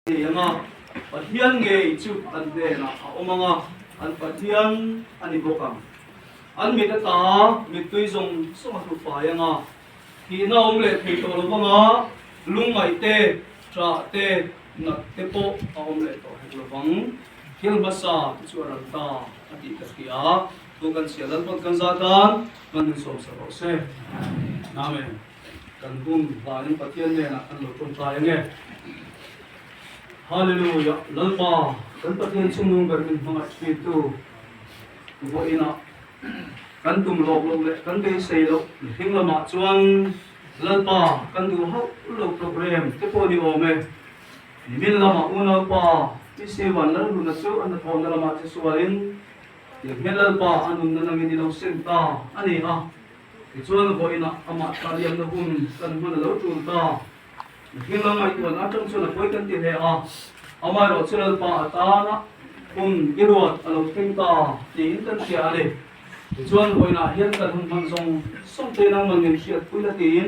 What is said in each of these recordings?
Ni anga Pathian ngei chu an hnenah a awm anga, an Pathian a ni bawk ang. An mit ata mittui zawng zawng a hlu fai anga, thihna a awm leh thei tawh lo vanga, lungngaih te, ṭah te, nat te pawh a awm leh tawh hek lo vang. Thil hmasa te chu a ral ta a tih ka hria. Thu kan chhiah Lalpawn kan zat tan hman min sawm sak rawh se. Amen. Kan hun hlain Pathian hnenah kan lo tawngtai ange. Hallelujah. Lalpa kan Pathian chungnung ber min hmangaih thintu vawiinah kan tum lawk loh leh kan beisei loh mihring lamah chuan Lalpa kan duh hauh lo program te pawh ni awm e. Nimin lamah unaupa PC Vanlalhluna chu a hnathawhna lamah che sualin Tiang hian Lalpa a nunna nangin i lo sem ta a ni a, tichuan vawiinah amah thla liamna hun kan hman a lo tul ta. Mihring lam ngaihtuahna atang chuan a pawi kan ti hle a, amaherawh chu Lalpa atana hun i ruat a lo thleng ta tiin kan hria a ni. Tichuan vawiinah hian kan hun hman zawng zawng te nangman min hriatpui la tiin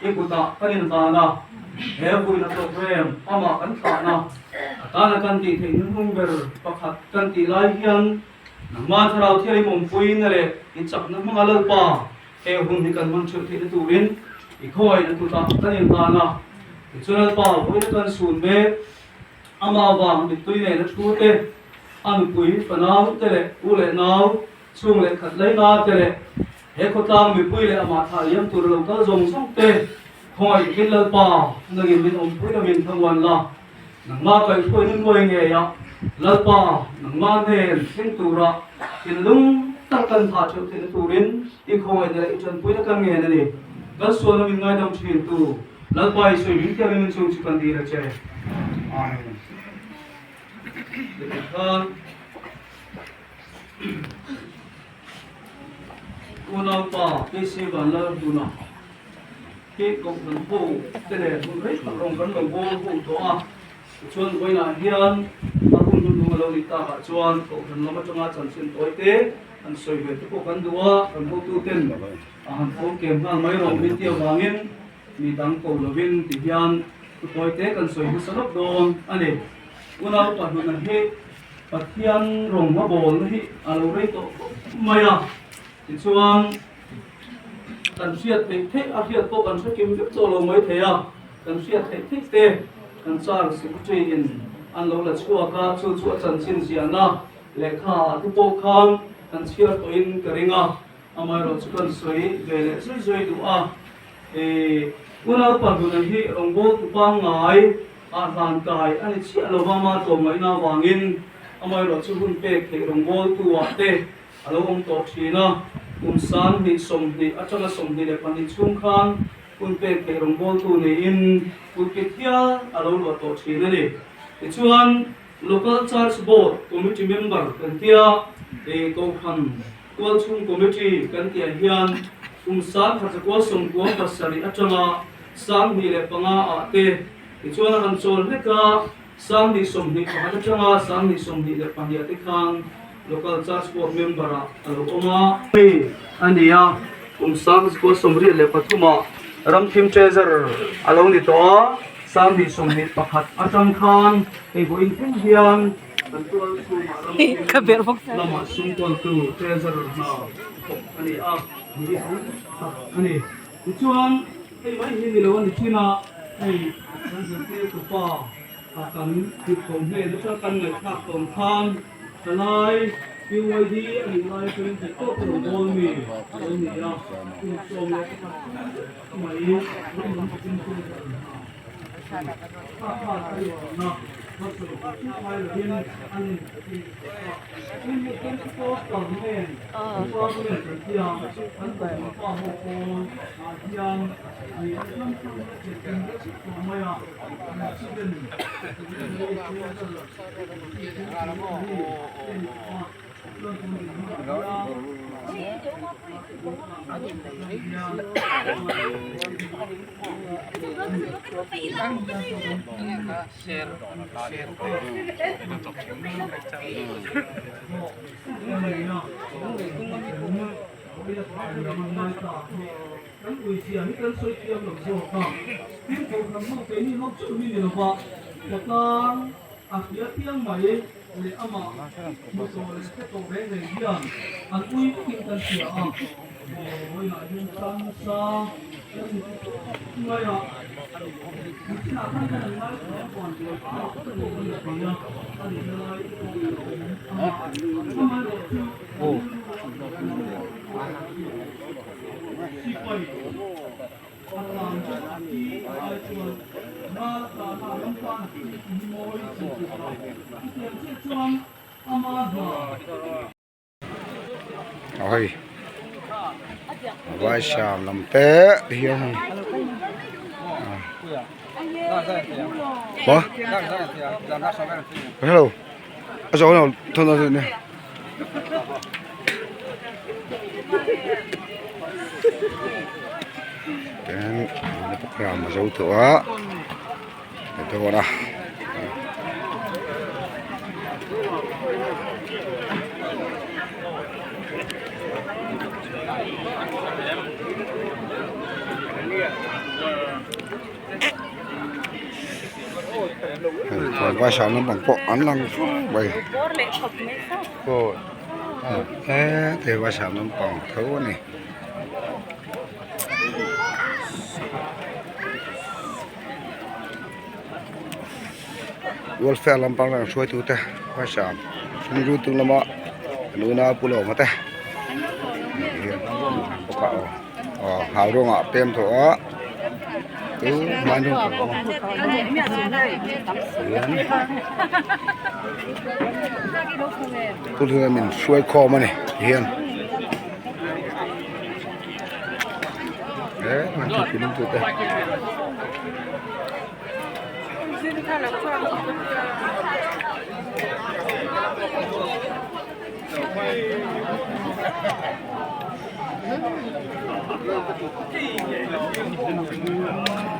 i kutah kan inhlan a, he vawiina program amah kan thlahna atana kan tih theih hnuhnung ber pakhat kan tih lai hian nangmah thlarau thianghlim awmpuina leh i chakna hmanga Lalpa he hun hi kan hman theuh theihna turin i khawngaihna kutah kan inhlan a. Tichuan Lalpa vawiina kan sun mek amah avang mittui nena thu te, a nupui fanau te leh u leh nau chhung leh khat laina te leh he khawtlang mipui leh amah thah liam tur lo kal zawng zawng te khawngaih takin Lalpa nangin min awmpui lo min thlamuan la, nangmah kaihhruaina hnuai ngeiah Lalpa nangmah hnen thleng tura thinlung tak kan thah theuh theihna turin i khawngaihna leh i tanpuina kan ngen a ni. Kan sualna min ngaidam thin tu Lalpa i sawi min thiam in chung chu kan dil a che. Amen. Tikhan Unaupa PC Vanlalhluna hi Kohhran ho te nen hun rei tak rawng kan lo bawl ho tawh a, tichuan vawiinah hian a hun hnuhnung a lo nih takah chuan Kohhran lam atanga chanchin tawi te an sawi ve te pawh kan duh a, kan hotuten a han fawm kem nghal mai rawh min tih avangin mi dang ko lovin ti hian thu tawi te kan sawi hmasa lawk dawn a ni. Unaupa Hluna hi Pathian rawng a bawlna hi a lo rei tawh khawp mai a, tichuan kan hriat theih theih a hriat pawh kan hre kim vek tawh lo mai thei a, kan hriat theih theih te kan char secretary in an lo la chhuak a, chu chu a chanchin ziahna lehkha ah te pawh khan kan chhiar tawhin ka ring a, amaherawh chu kan sawi ve leh zui zui duh a, ih unaupa Hluna hi rawngbawltu pangngai A hlan kai a ni chiah lo va, ama tlawmngaihna avangin amaherawh chu hun pek theih rawngbawltu ah te a lo awm tawh thin a. Kum 20 20 atanga 22 chhung khan hun pek theih rawngbawltu niin pulpit hial a lo luah tawh thin a ni. Tichuan, Local Church Board Committee member kan tia, Kohhran Tualchhung Committee kan tih ah hian kum 1997 atanga 2005 ah te tichuan a han chawl hlek a, 2021 atanga 2022 ah te khan Local Church Board member ah a lo awm a. Hei a ni a, kum 1983 ah Ramthim Treasurer a lo ni tawh a, 2021 atang khan hei vawiin thleng hian Kan tual chhungah ram thim lamah sumkawltu treasurer hna thawk a ni a, mi ang tak a ni. Tichuan hei mai hi ni lo a ni thin a, hei kan zirtirtu pa kan tirhkoh hnen atang kan ngaihthlak tawn khan palai PYD a nih lai atangin theih tawp lo bawl mi a lo ni a, kum 11 mai ram lam takin treasurer hna Vawiin a thlah liam an ngai ta hi kan ui zia hi kan sawi thiam lo zawk a. Tin, kohhran ho keini ho chauh hi ni lova khawtlang a hria piang mai leh amah hmu tawh leh hre tawh reng reng hian an ui vekin kan hria a. Aw, vawiinah hian tan nasa kan ngai a, nichinah khan kan an ngai thla a van buai thlak vek pawh kan la thei a, a nihna lai te pawh a awm ang a, amaherawhchu Sipai a tlan chu a thi ai chuan ral a tlana a ram tan a thi in mawi an ti a, chutiang chiah chuan ama hna. Hei vai siam lam te hian hei hello a zawh lo thun a ni. Ten program a zo tawh a a dawn a. Hei vai sang lampang pawh an lang fur mai he vai sang lampang tho a ni. Welfare lampang lang hruaitu te vai sang tung lama an unau pu lawma te aw hau rawngah pem tawh a chu hmai pu hian min hruai khawm a ni tihian he hman thil tih tu te.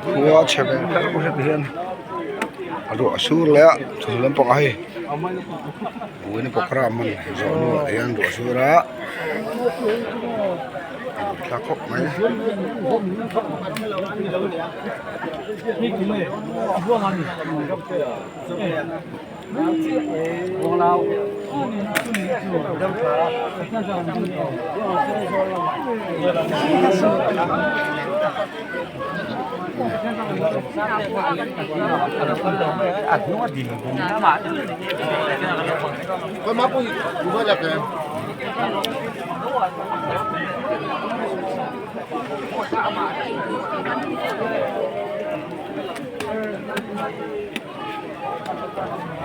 Khua chhe ve ber pawh heti hian a ruah a sur leh a chhun lampangah hei buaina programme hman zawh hnuah hian ruah a sur a a buaithlak khawp mai.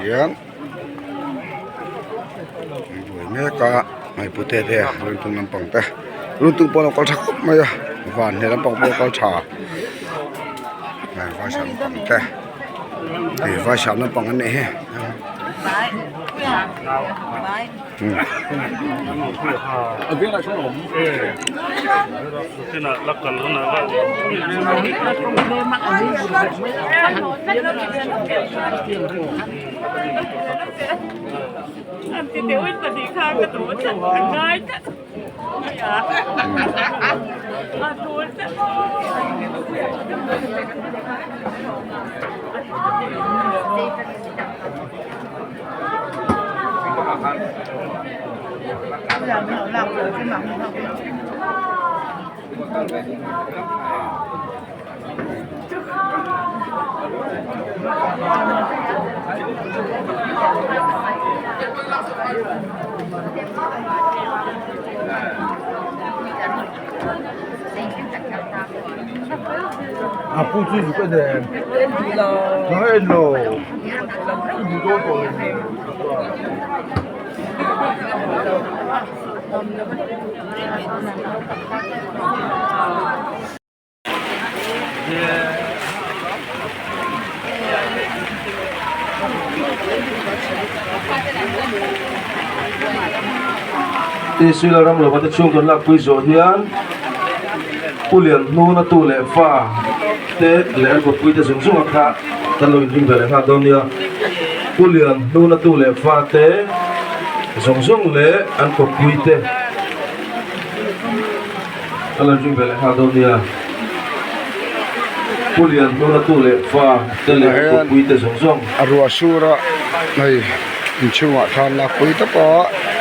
Hian an buai mek a hei pute te runtung lampang te runtung pawh a lo kal tha khawp mai a van hne lampang pawh a kal tha hei vai sam lampang te hei vai sam lampang an nih hi. Israel ram lova te chhung kan lakpui zawh hian Pu Lianhnuna tu leh fa te leh an kawppui te zung zung a kha kan lo inring ve leh nghal dawn nia. Pu Lianhnuna tu leh fa te zung zung leh an kawppui te. Ka lo zui ve leh nghal dawn nia. Pu Lianhnuna tu leh fa te leh kawppui te zawng zawng. A ruah sur a hei inchhungah thlan lak pui tawp a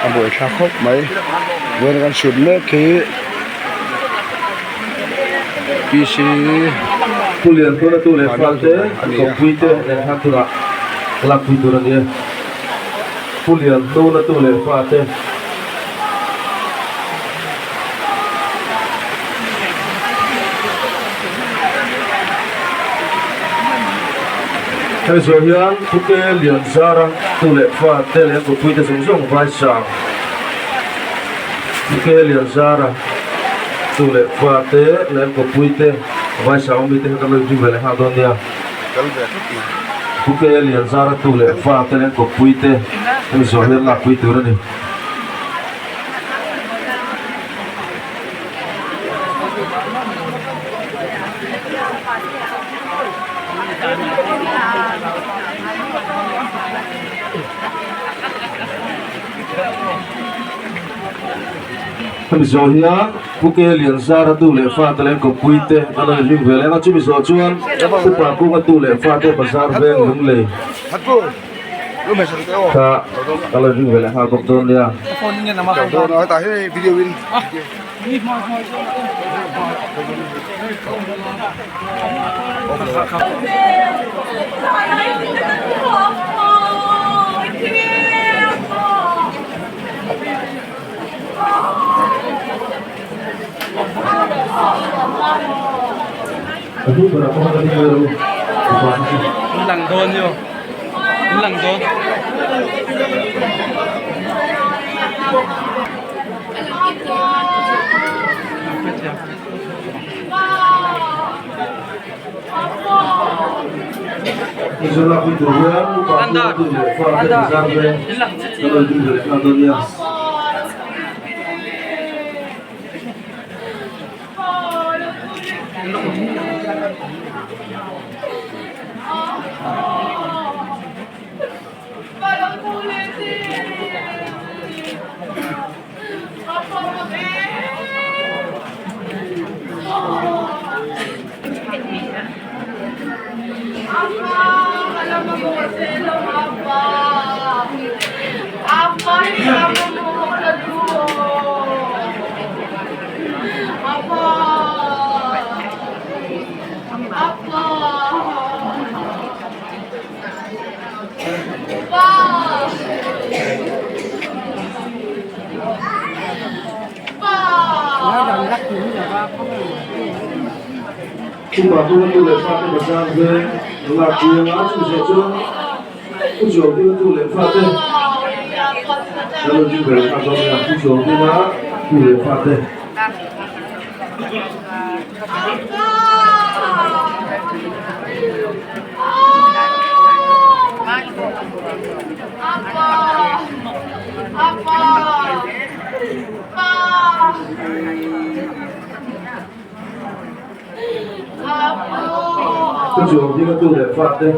a buaithlak khawp mai vawiin kan hrut mek hi PC Pu Lianhnuna tu leh fa te kawppui te nen khan tunah lak pui tur a ni e. Pu Lianhnuna tu leh fa te. Hemi zawh hian Pute Lianzara tu leh fa te leh an kutpui te zawng zawng vai sang Pute Lianzara tu leh fa te leh an kutpui te vai sang awm mite kha kan lo inring ve leh nghal dawn nia. Pute Lianzara tu leh fa te leh an kutpui te hemi zawh hian lakpui tur a ni. Hemi zawh hian Pu Ke Lianzara tu leh fate leh kawppui te an rawn hlim ve leng a, chumi zawh chuan Pu Pakunga tu leh fate bazar veng Lunglei. Kha ka lo ring ve leh nghal bawk dawn nia. Lang dawn yo. Lang dawn. Upa tu tu leh fate bazar veng nula pianga chu zawh chuan u Chuangdinga tu leh fate Lalo Jimber kha dawn nia u Chuangdinga tu leh fate. Ka chuang ding a tu leh fate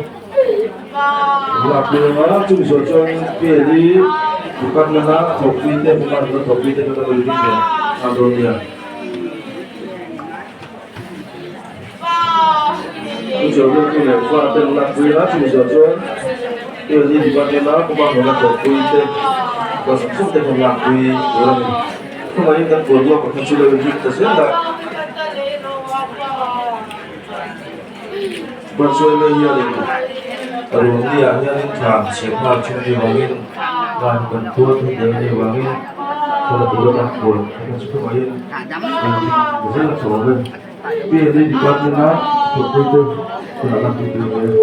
lak pianga chumi zawh chuan PLE department a thawkpui te department a thawkpui te kha kan lo ding ve nghal dawn nia. Ka chuang ding a tu leh fate lak pianga chumi zawh chuan PLE department a department a thawkpui te kan zawng te kha lakpui tur a ni. Khawngaihin kan boruak pakhat chu lo inring ta zel a. Hmansuaina hianin a ruangni ah hianin thla chhe nghal thin ni vangin van kan tuar thei der ni vangin thla tura kan kual kha chu khawngaihin inring ta zel a tha awm e. PND department a thawkpuite hunah lan pui tur a ni e.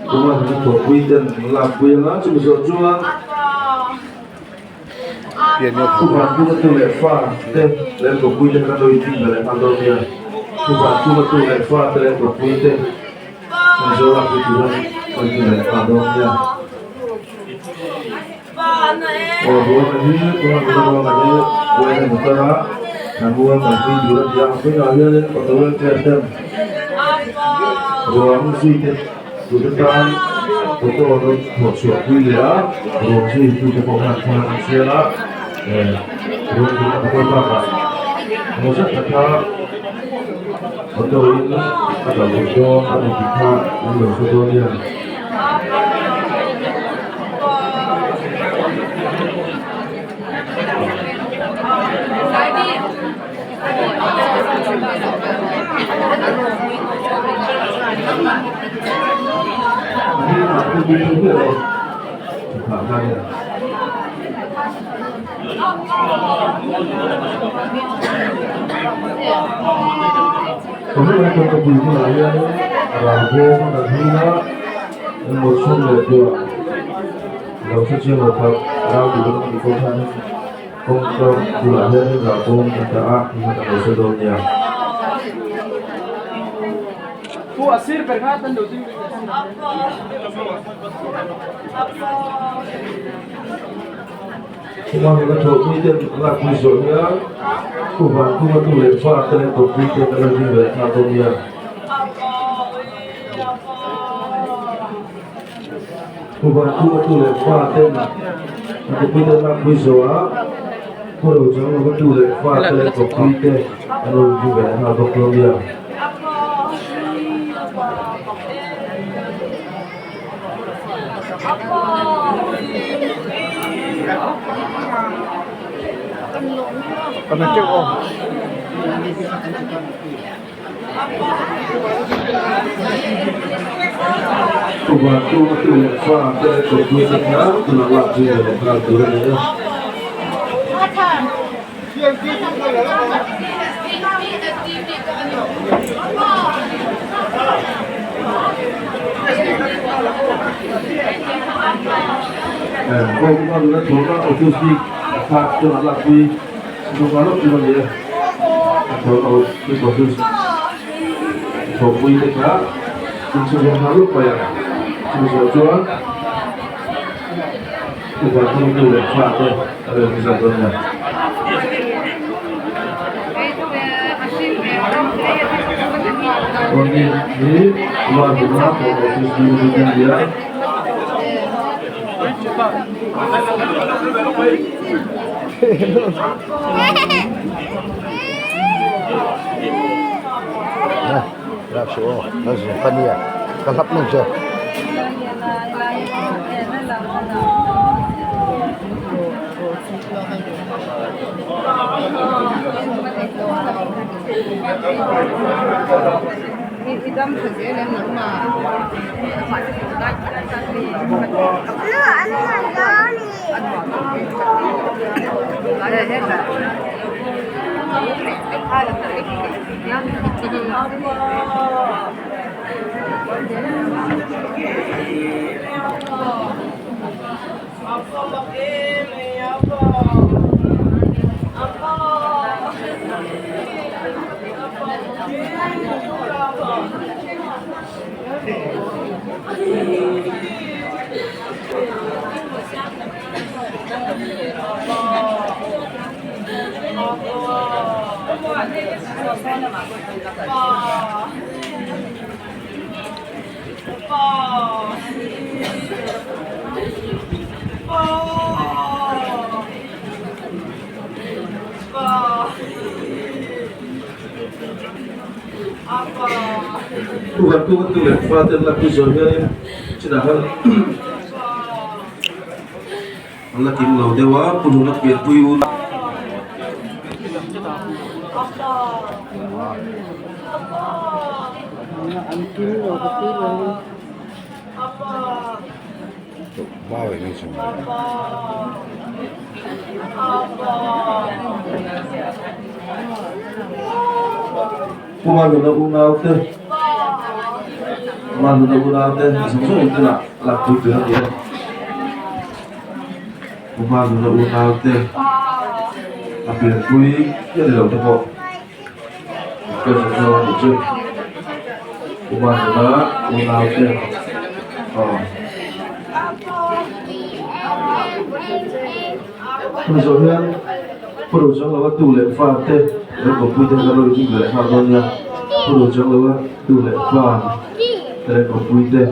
Tunah hian thawhpui ten an lakpui anga chumi zawh chuan Thuvan chunga tu leh fa te leh thawhpui te kha lo inring ve leh nghal dawn nia. Thuvan chunga tu leh fa te leh thawhpui te kan zo lakpui tur an lo inring ve leh nghal dawn nia. Aw ruang a hi tunah hian ruang a hi buaina motor a. Thlanmual kalpui tur a ni a, a hmingah hianin auto welfare ten ruang zui te tute tan auto an rawn thawh chhuah pui leh a, ruang zui tute pawh khan thla an sial a, ruang zui a kal bakah maw zet tak kha auto in a kal theih dawn a ni tih kha an lo hre dawn nia. Lo hre chiang lo kha rau duh dawn anih pawh khan kawngka bulah hianin rah bawm an dah a hmun a lo hre dawn nia. Chuma nula thawhpui ten an lakpui zawh hian Pu Vankhuma tu leh fa te leh kawppui te an lo ding ve nghal dawn nia. Upa chu a tu leh fa ten a kawppui te an lakpui zawh a, Pu Rochang lova tu leh fa te leh kawppui te an lo inzui ve leh nghal bawk dawn nia. Upa chu a tu leh fa te leh kawppui te kha tunah lak zui ve leh nghal tur a ni a. Kawng a nula chhawna office bik kha tunah lak pui Chu nghal lawk chu a ni e. A thawh a bik office thawhpui te kha inchhunzawm nghal lawk mai a. Chumi zawh chuan upa thawktu leh fa te a rel ni zawk dawn a ni. Chuanin hi Upa thawh office bik a ni a. Tu kan tu leh fa ten la pui zawh hianin chinah hian an la kim lo deuh a pu hnuna pianpui u Pu Maluna unaute Maluna unaute zawng zawng in tunah lakpui tur a ni a Pu Maluna unaute a pianpui chiah ni lo te pawh ka zawng zawng a nih chu Pu Maluna unaute aw. Hemi zawh hian Pu Rochang lova tu leh fate. Kan kawppui te kan lo inring ve leh nghal dawn nia. Pu Rochangloa tu leh fa te leh kawppui te.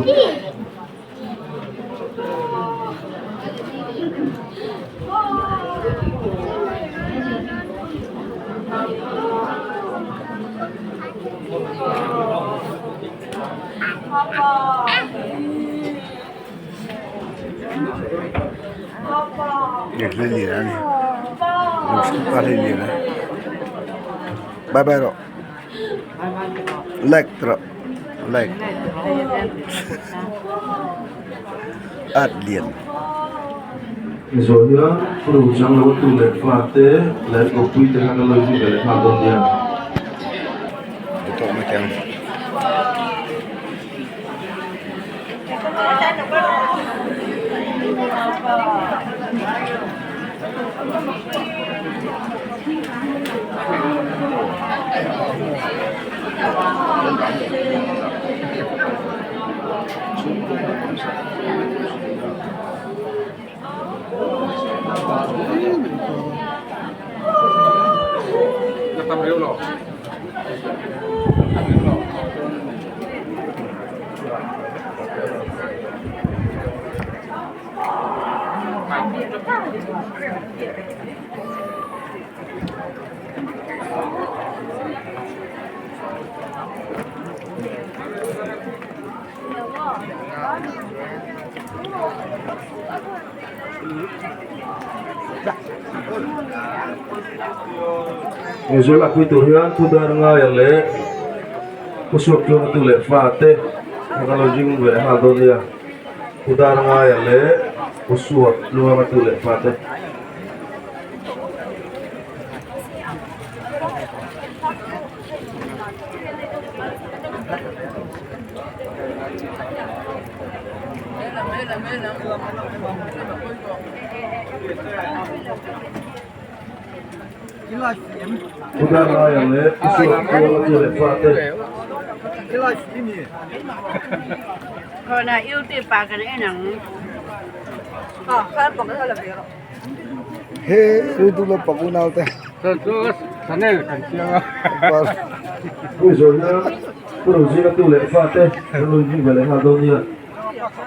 Bye bye rawh like rawh like at lian. Zawh hian pu Rochang lo tu leh fa te leh kawppui te kha kan lo zui ve leh nghal dawn nia. Mizoram a pui tur hian thu dar ngaia leh pu suak tluanga tu leh fa te kan lo zing ve nghal dawn nia pu dar ngaia leh pu suak tluanga tu leh fa te. Putar laia leh pu suak kuala tu leh fa te. He rilru lo pak unau te. Pu Zawhna, Pu Rozinga tu leh fa te kan lo inring ve leh nghal dawn nia.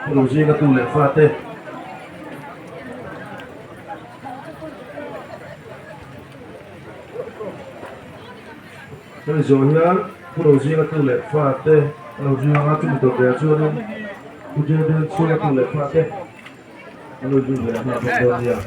Pu Rozinga tu leh fa te. Hemi zawh hian Pu Rozinga tu leh fa te a lo zui ang a, chumi dawt leh ah chuanin Pu Jaden Chhunga tu leh fa te an lo zui ve leh nghal bawk dawn nia.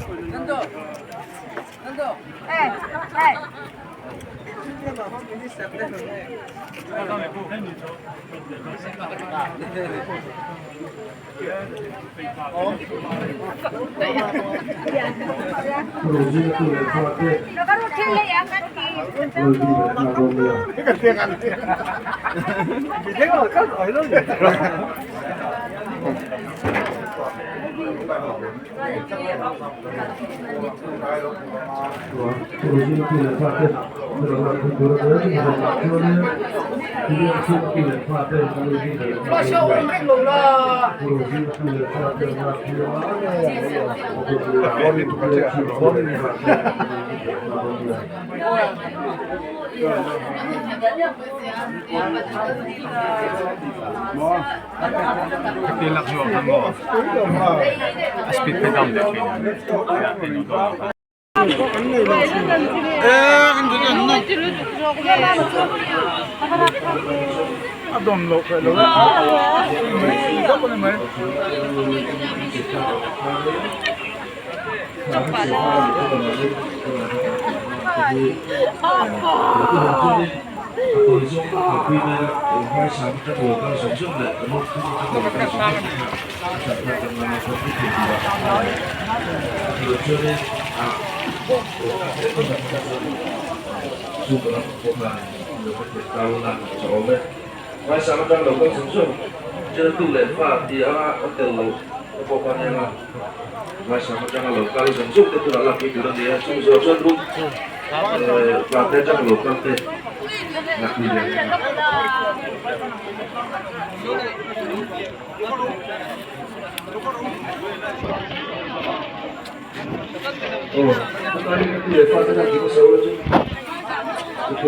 Kailehtu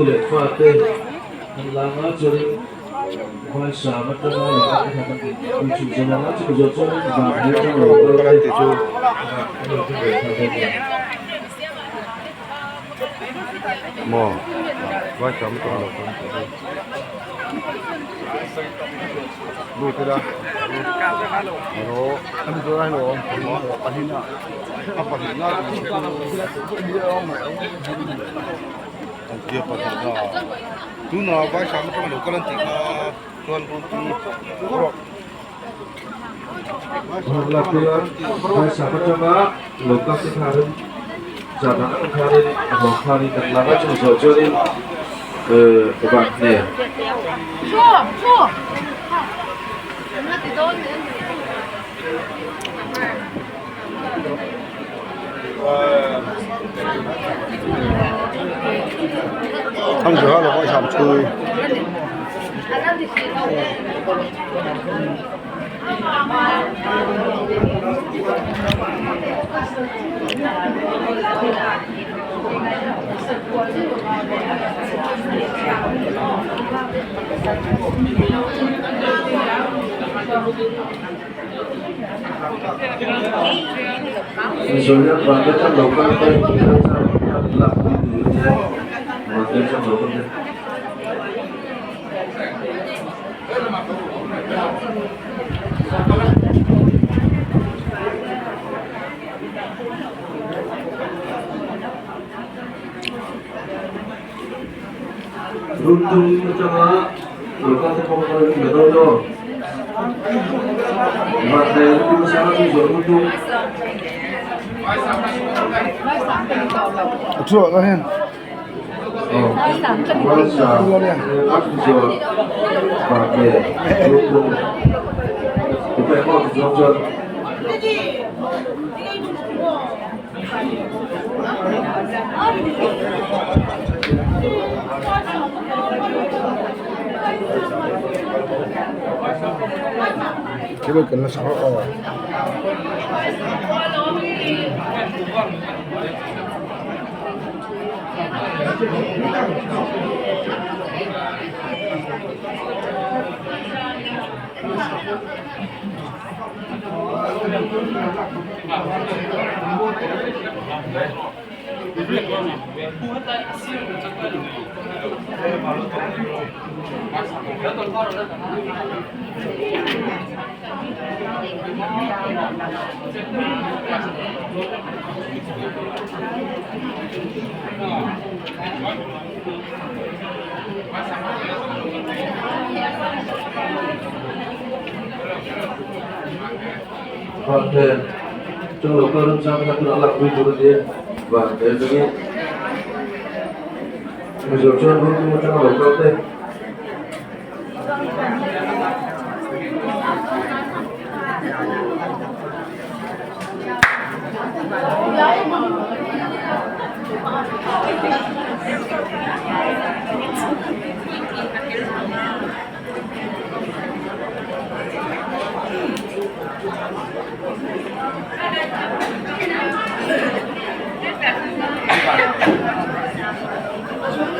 leh fate an lang a chuanin Vaisam atanga lo kal te khan an inpui chhun zawm ang a chumi zawh chuanin Vanhne atanga lo kal te chu an lo tum ve nghal dawn a ni. Maw Vaisam atanga lo kal te chu lut ila alo ani zawh lai lo awm pahnih a a pahnihna an tia pahnihna tunah Vaisam atanga lo kal an tih kha chuan rawh. Vaisam atanga lo kal te khanin zan ah ang khanin a hlawm khanin kan lang a chumi zawh chuanin Vanhne. Thang zawha lo Vaisam chu. Mizoram vante chang lo kal te lak pui tur a nia vante chang lo kal te. Runtung atanga lo kal te pawh kal ve dawn aw. Vanhne tum sanga chu zawh runtung. A chu ah hian. Thil kan la sak aw. Vanhne chung lo kal remchang kha tunah lak pui tur a ni a, vanhne atangin Mizo chuan runtung atanga lo kal te.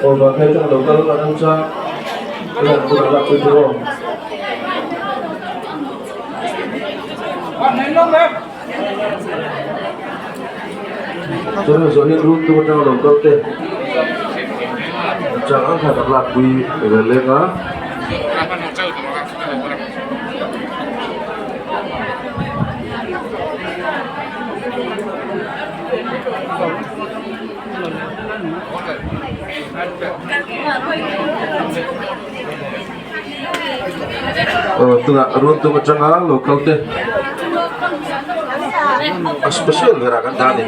Aw vanhne atanga lo kal a remchang tunah tunah lak pui tur aw. Chuan zawh hian run tum atanga lo kal te chang ang khan an lakpui ve leng a. Aw tunah run tum atanga lo kal te a special berah kan dah a ni.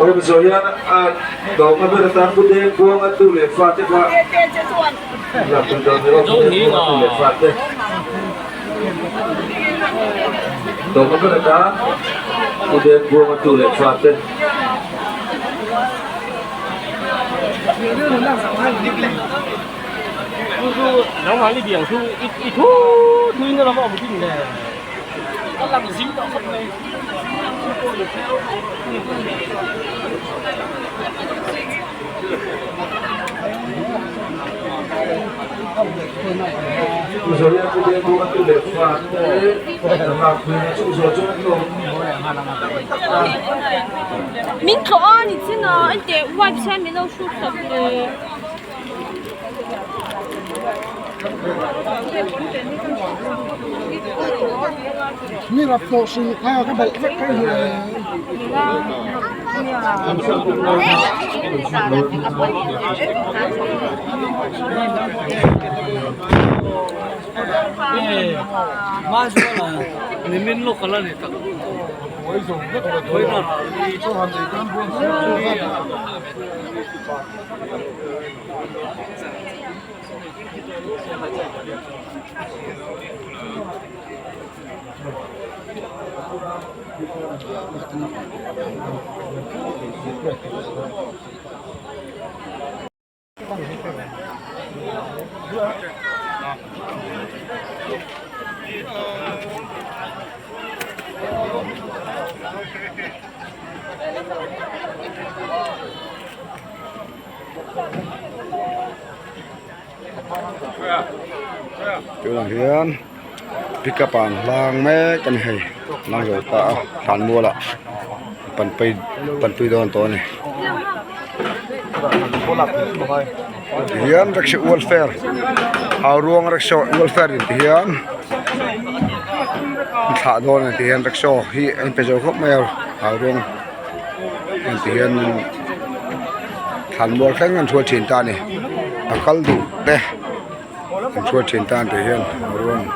Awm zawh hian a dawhna ber atan Pu Deng Buanga tu leh fate kha lakpui dawn ni aw Pu Deng Buanga tu leh fate dawhna ber atan Pu Deng Buanga tu leh fate. Min tlawh a ni chin a enteh wipes hian min lo hruk sak le. Tunah hian pickup ah an hlang mek a ni hei hlang zo ta a thlanmual ah panpui panpui dawn tawh a ni tihian rickshaw welfare hau ruang rickshaw welfare in tihian an thlah dawn a ni tihian rickshaw hi a inpe zo khawp mai a hau ruang heng ti hian thlanmual thleng an hruai thin ta a ni a kal duh te an hruai thin ta an tih hian ruang.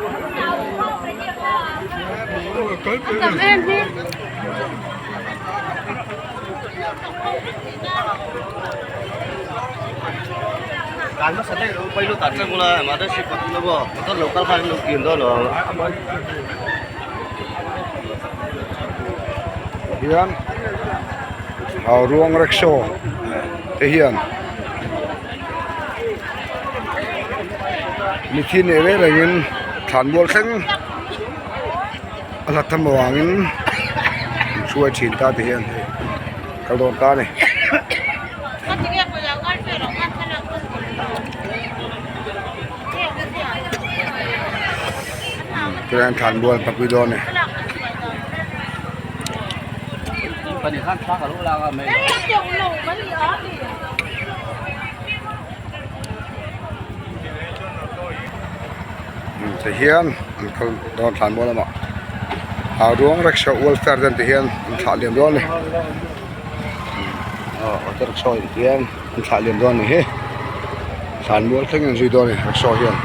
Hian hau ruang rickshaw te hian mithi nei reng rengin thlanmual thleng a hlat tham avangin an hruai thin ta ti hian hei kal dawn ta a ni. Tunah hian thlanmual an panpui dawn a ni. Tihian an kal dawn thlanmual lamah a ruang rickshaw welfare te an tih hian an thlah liam dawn a ni aw auto rickshaw in tihian an thlah liam dawn a ni hi thlanmual thleng in an zui dawn a ni rickshaw hian.